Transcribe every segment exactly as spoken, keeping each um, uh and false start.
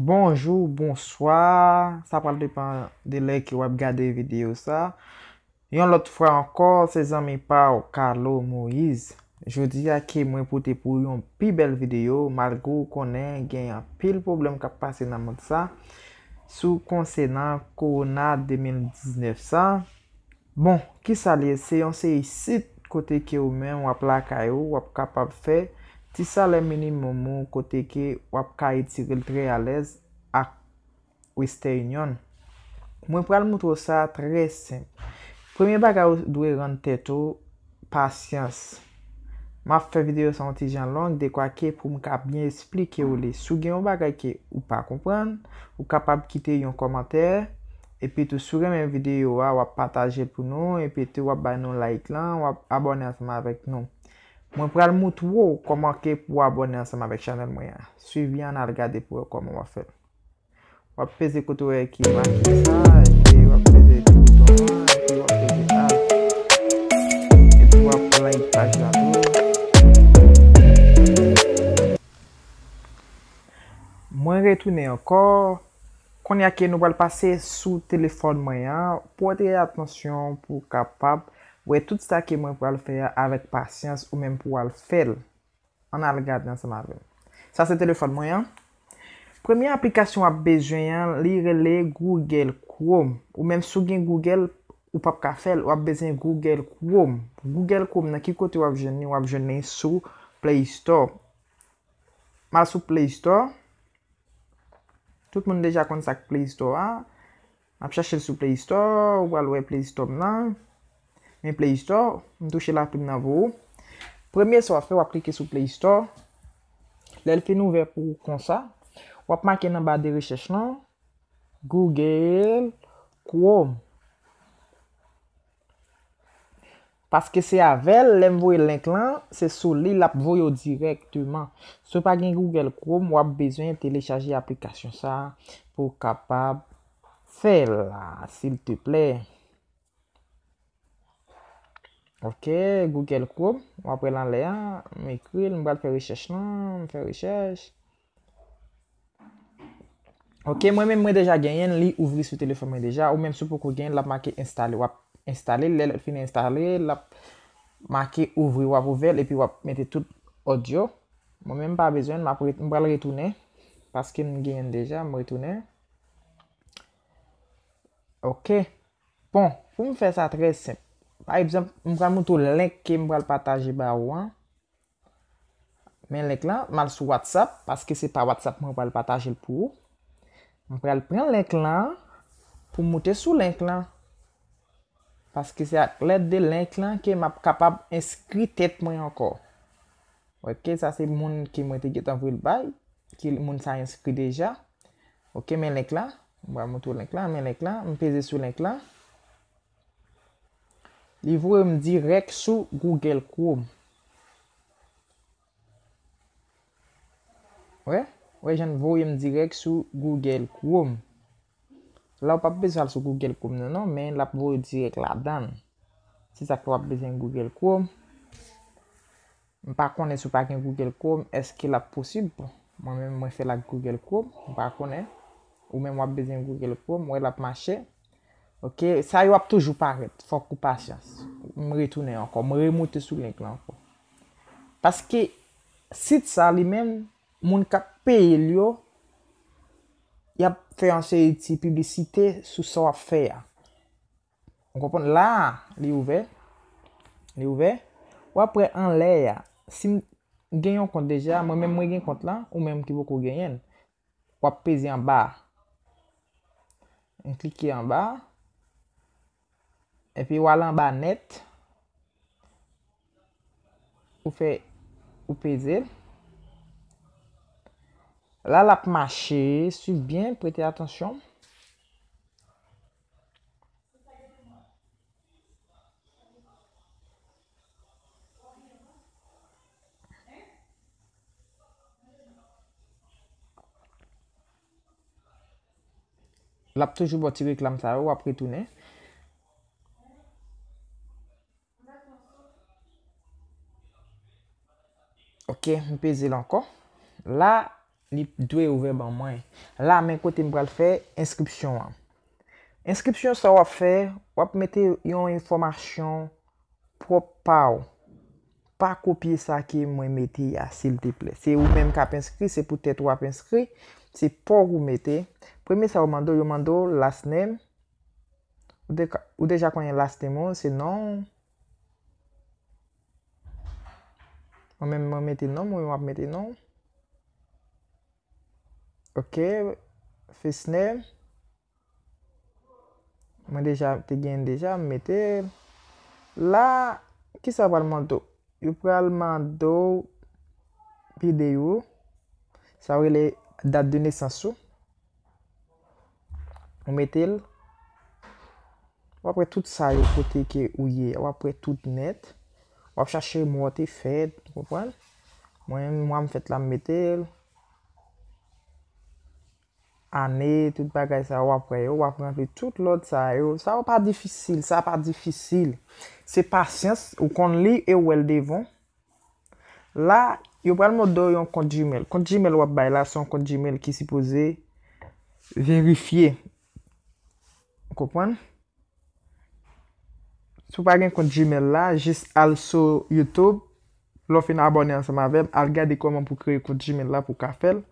Bonjou, bonswa. Sa pral depann de lè ke w ap gade videyo sa. Yon lòt fwa ankò, se zanmi pa w, Carlo Moïse. Jodi a ke mwen pote pou yon pi bèl videyo, malgre w konnen gen anpil pwoblèm k ap pase nan mond sa, sou konsènan kowona de mil diznèf sa. Bon, kisa l ye? Se yon seri sit kote ke ou menm w ap lakay ou, w ap kapab fè ti salè minimòm ou, kote ke w ap ka retire l trè alèz ak Western Union. Mwen pral moutre w sa trè senp. Premye bagay, ou dwe rann tèt ou pasyans. M ap fè videyo sa yon ti jan long, dekwa ke pou m ka byen esplike w li. Si w gen yon bagay ke ou pa konprann, ou kapab kite yon kòmantè. Epi tou, si w renmen videyo a, w ap pataje l pou nou, epi tou w ap bay nou like lan, w ap abòne ansanm avèk nou. Mwen pral moutre w kòman ke pou w abòne ansanm avèk chanèl mwen an. Swiv li an, al gade pou w wè kòman w ap fè l. W ap peze kote w wè ki make sa, epi w ap peze bouton an, epi w ap peze add. Epi w ap like paj la tou. Mwen retounen ankò. Kounye a ke nou pral pase sou telefòn mwen an, pote atansyon pou w kapab wè tout sa ke mwen pral fè a avèk pasyans, ou menm pou w al fè l. Ann al gade ansanm avè m. Sa se telefòn mwen an. Premye aplikasyon w ap bezwen an, li rele Google Chrome. Ou menm si w gen Google, ou p ap ka fè l, w ap bezwen Google Chrome. Google Chrome nan ki kote w ap jwenn li? W ap jwenn li sou Play Store. M al sou Play Store. Tout moun deja konn sa k Play Store a. M ap chache l sou Play Store, ou pral wè Play Store m nan. Men Play Store, m touche laplim nan pou ou. Premye sa w ap fè, w ap klike sou Play Store. Lè l fin ouvè pou ou konsa, w ap make nan ba de rechèch lan, Google Chrome. Paske se avè l, lè m voye link lan, se sou li l ap voye w dirèkteman. Si w pa gen Google Chrome, w ap bezwen telechaje aplikasyon sa a pou w kapab fè l la, silteplè. Ok, Google Chrome, w ap wè l anlè a, m ekri l, m pral fè rechèch lan, m fè rechèch. Ok, mwen menm mwen deja genyen l, li ouvri sou telefòn mwen deja. Ou menm si w poko genyen l, l ap make enstale. W ap enstale l, lè l fin enstale, l ap make ouvri, w ap ouvè l, epi w ap mete tout òdyo. Mwen menm m pa bezwen l, m ap ret-, m pral retounen, paske m genyen l deja, m retounen. Ok. Bon, pou m fè sa trè senp. Pa egzanp, m pral moutre w link ke m pral pataje ba ou an. Men link lan, m al sou WhatsApp, paske se pa WhatsApp mwen pral pataje l pou ou. M pral pran link lan pou m moute sou link lan. Paske se ak lèd de link lan ke m ap kapab enskri tèt mwen ankò. Ok, sa se moun ke mwen te gentan voye l bay, ke moun sa enskri deja. Ok, men link lan. M pral moutre w link lan, men link lan. M peze sou link lan. Li voye m dirèk sou Google Chrome. Wè? Wè jan l voye m dirèk sou Google Chrome. La w p ap bezwen al sou Google Chrome nan non, men l ap voye w dirèk ladan l. Se sa k fè w ap bezwen Google Chrome. M pa konnen si w pa gen Google Chrome, èske l ap posib? Mwen menm, mwen fè l ak Google Chrome, m pa konnen. Ou menm w ap bezwen Google Chrome, wè l ap mache. Ok, sa yo ap toujou parèt, fòk ou pasyans. M retounen ankò, m remoute sou link lan ankò. Paske sit sa li menm, moun k ap peye l yo, y ap fè yon seri ti piblisite sou sa w ap fè a. Ou konprann? La, li ouvè. Li ouvè. W ap wè anlè a. Si m gen yon kont deja, mwen menm mwen gen kont lan, ou menm ki poko genyen l. W ap peze anba. M klike anba. Epi w al anba nèt. Ou fè, ou peze l. La, l ap mache, swiv byen, prete atansyon. L ap toujou ba w ti reklam sa yo, w ap retounen. Ok, m peze l ankò. La, li dwe ouvè ban mwen. La, men kote m pral fè enskripsyon an. Enskripsyon sa w ap fè, w ap mete yon enfòmasyon pwòp pa w. Pa kopye sa ke mwen mete a, silteplè. Se ou menm k ap enskri, se poutèt w ap enskri, se pa w pou mete. Premye sa yo mande w, yo mande w last name. Ou de-, ou deja konnen last name ou, se non w. Mwen menm, mwen mete non m, ou menm w ap mete non w. Ok, first name. Mwen deja te gen deja, m mete l. La, kisa yo pral mande w? Yo pral mande w videyo. Sa yo rele dat de nesans ou. Ou mete l. W ap wè tout sa yo kote ke ou ye. W ap wè tout nèt. W ap chache mwa w te fèt, ou konprann? Mwen, mwa m fèt la, m mete l. Ane, tout bagay sa yo, w ap wè yo, w ap ranpli tout lòt sa yo. Sa yo pa difisil, sa pa difisil. Se pasyans, ou konn li e w wè l devan w. La, yo pral mande w yon kont Gmail. Kont Gmail w ap bay la, se yon kont Gmail ki sipoze verifye. Ou konprann? Si w pa gen kont Gmail la, jis al sou YouTube. Lè w fin abòne ansanm avè m, al gade kòman pou kreye kont Gmail la pou w ka fè l.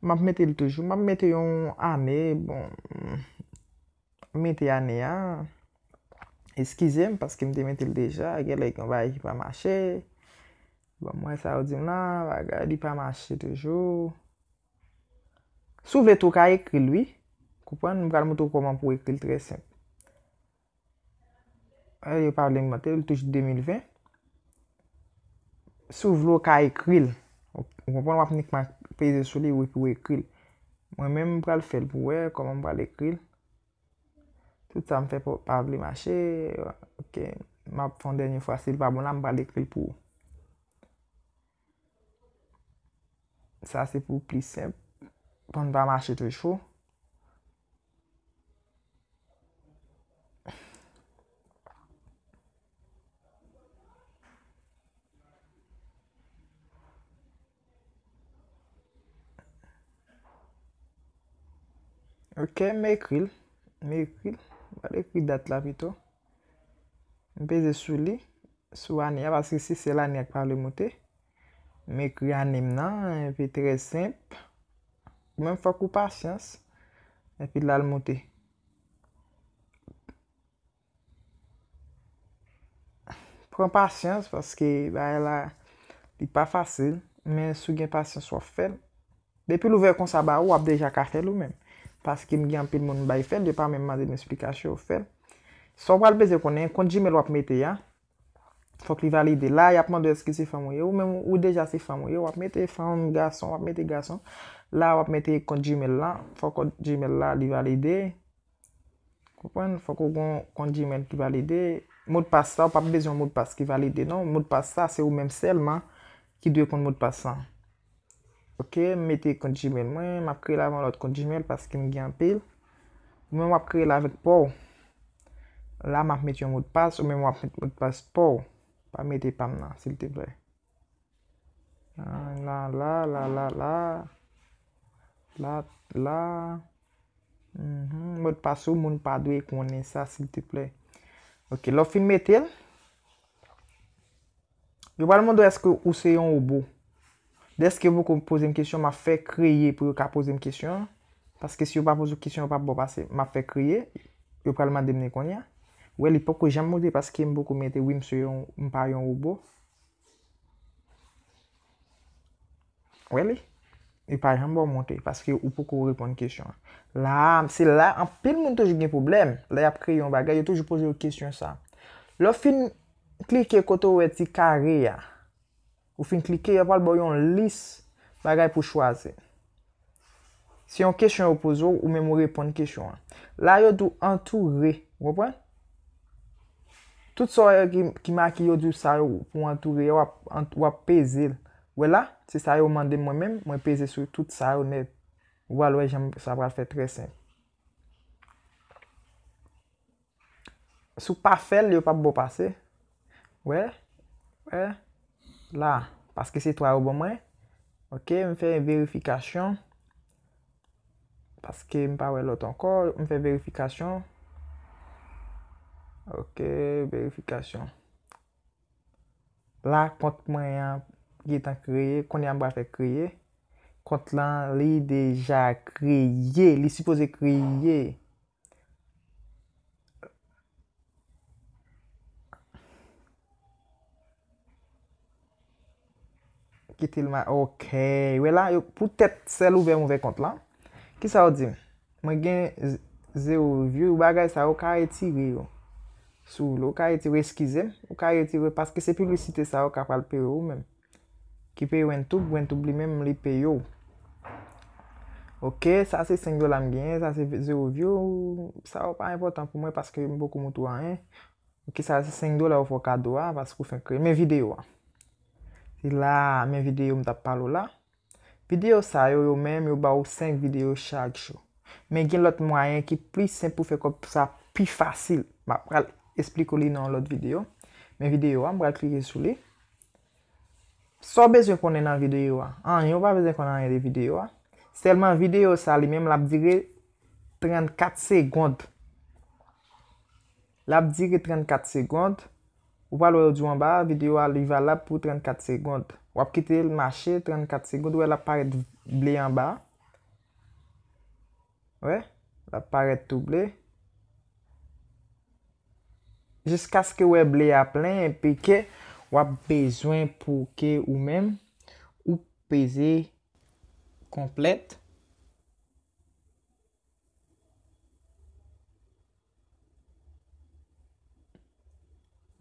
M ap mete l toujou. M ap mete yon ane, bon, m mete ane a. Eskize m, paske m te mete l deja. Genlè gen yon bagay ki pa mache. Bon, mwen sa yo di m la, bagay li pa mache toujou. Si w vle tou, w ka ekri l, wi. Konprann? M pral montre w kòman pou w ekri l trè senp. Eh, yo pa vle m montre l, touch de mil ven. Si w vle, w ka ekri l. Ou konprann, w ap nikman peze sou li, wi, pou w ekri l. Mwen menm, m pral fè l pou w wè kòman m pral ekri l. Tout sa m fè pa, pa vle mache. Ok, m ap fè yon dènye fwa. Si l pa bon la, m pral ekri l pou ou. Sa se pou pli senp. Pou n pa mache toujou. Ok, m ekri l. M ekri l. M pral ekri dat la pito. M peze sou li. Sou ane a, paske se sèl ane a k pa vle moute. M ekri ane m nan, epi trè senp. Ou menm fòk ou pasyans. Epi l al moute. Pran pasyans, paske bagay la, li pa fasil. Men si w gen pasyans, w ap fè l. Depi l ouvè konsa ba ou, w ap deja ka fè l ou menm. Paske m gen anpil moun m bay fè l, yo pa menm mande m esplikasyon, yo fè l. Sa w pral bezwen konnen, kont Gmail w ap mete a, fòk li valide. La, y ap mande w èske se fanm ou ye. Ou menm, ou deja se fanm ou ye, w ap mete fanm, gason, w ap mete gason. La, w ap mete kont Gmail la, fòk kont Gmail la, li valide. Konprann? Fòk ou gon kont Gmail ki valide. Modpas sa, ou p ap bezwen yon modpas ki valide, non. Modpas sa, se ou menm sèlman ki dwe konn modpas lan. Ok, m mete kont Gmail mwen, m ap kreye l avè yon lòt kont Gmail paske m gen anpil. Ou menm w ap kreye l avèk pa w. La, m ap mete yon modpas, ou menm w ap mete modpas pa w. Pa mete pa m nan, silteplè. Ah, la, la, la, la, la. La, la. Mhm. Modpas ou, moun pa dwe konnen sa, silteplè. Ok, lè w fin mete l, yo pral mande w èske ou se yon wobo. Dèske yo poko poze m kesyon, m ap fè kreye pou yo ka poze m kesyon an. Paske si yo pa poze w kesyon, yo p ap ba w pase. M ap fè kreye. Yo pral mande m li kounye a. Wè, li poko janm monte paske m poko mete wi, m se yon, m pa yon wobo. Wè li? Li pa janm ba w monte paske ou poko reponn kesyon an. La, se la, anpil moun toujou gen pwoblèm. Lè y ap kreye yon bagay, yo toujou poze yo kesyon sa. Lè w fin klike kote w wè ti kare a, ou fin klike, yo pral ba w yon lis bagay pou chwazi. Se yon kesyon yo poze w, ou menm ou reponn kesyon an. La, yo di w antoure, ou konprann? Tout sa w wè ki, ki make, yo di w sa yo pou antoure, w ap, ant-, w ap peze l. Wè la, se sa yo mande m mwen menm, mwen peze sou tout sa yo nèt. Ou pral wè jan sa pral fè trè senp. Si w pa fè l, yo p ap ba w pase. Wè, wè, la, paske se twa yo ban mwen. Ok, m fè verifikasyon. Paske m pa wè lòt ankò, m fè verifikasyon. Ok, verifikasyon. La, kont mwen an gentan kreye, kounye a m pral fè kreye. Kont lan, li deja kreye, li sipoze kreye. Kite l ma-, ok. Wè la, yo, poutèt sèl ouvè m ouvè kont lan. Kisa w di m? Mwen gen z-, zewo view, bagay sa yo ka retire yo. Si w vle, w ka retire, eskize m, w ka retire, paske se piblisite sa yo ka pral peye w menm. Ki peye Wentub, Wentub li menm, li peye w. Ok, sa se senk dola m genyen, sa se zewo view, sa yo pa enpòtan pou mwen paske m poko moutre w anyen. Ok, sa se senk dola ou fè w kado a, paske ou fenk kreye. Men videyo a. Se la, men videyo m t ap pale w la. Videyo sa yo, yo menm, yo ba w senk videyo chak jou. Men gen lòt mwayen ki pli senp pou fè kòb sa pi fasil. M ap pral esplike w li nan yon lòt videyo. Men videyo a, m pral klike sou li. Sa w bezwen konnen nan videyo a? Anyen, ou pa bezwen konnen anyen de videyo a. Sèlman videyo sa li menm l ap dire trannkat segond. L ap dire trannkat segond. Ou pral wè yo di w anba a, videyo a li valab pou trannkat segond. W ap kite l mache trannkat segond, ou wè l ap parèt ble anba a. Wè, l ap parèt tou ble. Jiskaske w wè ble a plen epi ke w ap bezwen pou ke ou menm ou peze konplèt.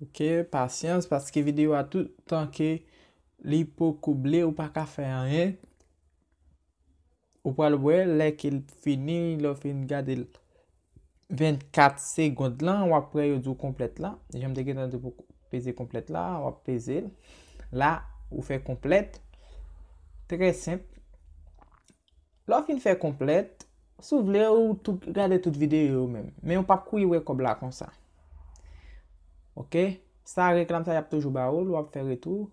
Ok, pasyans, paske videyo a toutan ke li poko ble, ou pa ka fè anyen. Ou pral wè, lè ke l fini, lè w fin gade l vennkat segond lan, w ap wè yo di w konplèt la. Jan m te gentan di w pou peze konplèt la, w ap peze l. La, ou fè konplèt. Trè senp. Lè w fin fè konplèt, si w vle, ou tout, gade tout videyo yo menm. Men ou p ap kouri wè kòb la konsa. Ok? Sa reklam sa y ap toujou ba ou l, w ap fè retou.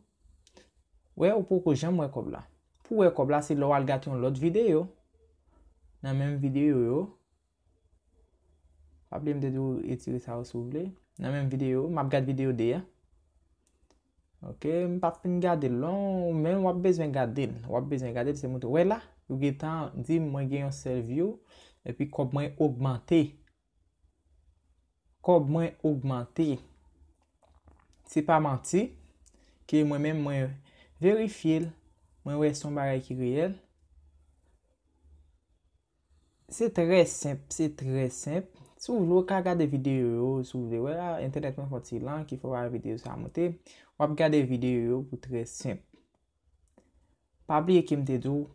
Wè, ou poko janm wè kòb la. Pou wè kòb la, se lè w al gade yon lòt videyo. Nan menm videyo yo. Pa bliye m te di w retire sa yo si w vle. Nan menm videyo, m ap gade videyo de a. Ok, m p ap fin gade l non, men w ap bezwen gade l. W ap bezwen gade l, se moutre. Wè la, yo gentan di m mwen gen yon sèl view, epi kòb mwen ogmante. Kòb mwen ogmante. Se pa manti, ke mwen menm mwen verifye l, mwen wè se yon bagay ki reyèl. Se trè senp, se trè senp. Si w vle, w ka gade videyo yo, si w vle. Wè la, entènèt mwen fè yon ti lan, ki fè w wè videyo sa a moute. W ap gade videyo yo pou trè senp. Pa bliye ke m te di w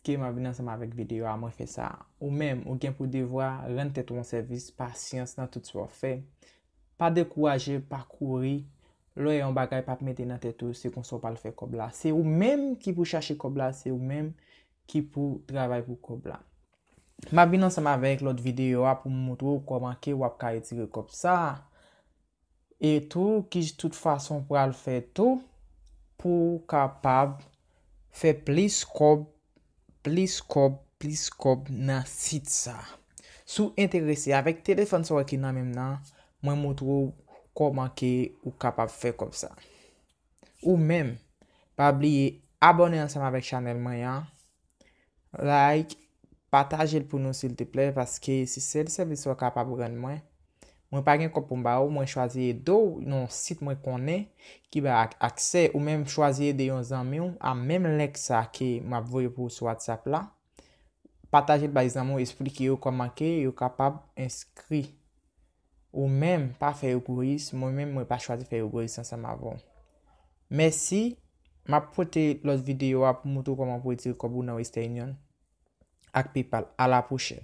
ke m ap vin ansanm avèk videyo a, mwen fè sa. Ou menm, ou gen pou devwa rann tèt ou yon sèvis, pasyans nan tout sa w ap fè. Pa dekouraje, pa kouri. Lè w wè yon bagay p ap mete nan tèt ou, se konsa w pral fè kòb la. Se ou menm ki pou chache kòb la, se ou menm ki pou travay pou kòb la. M ap vin ansanm avèk lòt videyo a pou m moutre w kòman ke w ap ka retire kòb sa a. E tou, ki tout fason w pral fè tou pou w kapab fè plis kòb, plis kòb, plis kòb nan sit sa. Si w enterese, avèk telefòn sa w ki nan men m nan, mwen moutre w kòman ke ou kapab fè kòb sa. Ou menm, pa bliye abòne ansanm avèk chanèl mwen an, like, pataje l pou nou silteplè, paske se sèl sèvis sa w kapab rann mwen. Mwen pa gen kòb pou m ba ou, mwen chwazi ede w nan yon sit mwen konnen ki bay ak-, aksè, ou menm chwazi ede yon zanmi w a menm link sa ke m ap voye pou ou sou WhatsApp la. Pataje l bay zanmi w, esplike yo kòman ke yo kapab enskri. Ou menm, pa fè egoyis, mwen menm, mwen pa chwazi fè egoyis ansanm avè w. Mèsi, m ap pote lòt videyo a pou moutre w kòman pou retire kòb ou nan Western Union ak PayPal. A la pwochèn.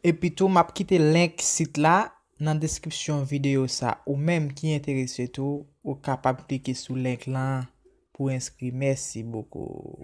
Epi tou, m ap kite link sit la nan deskripsyon videyo sa. Ou menm ki enterese tou, ou kapab klike sou link lan pou enskri. Mèsi bokou.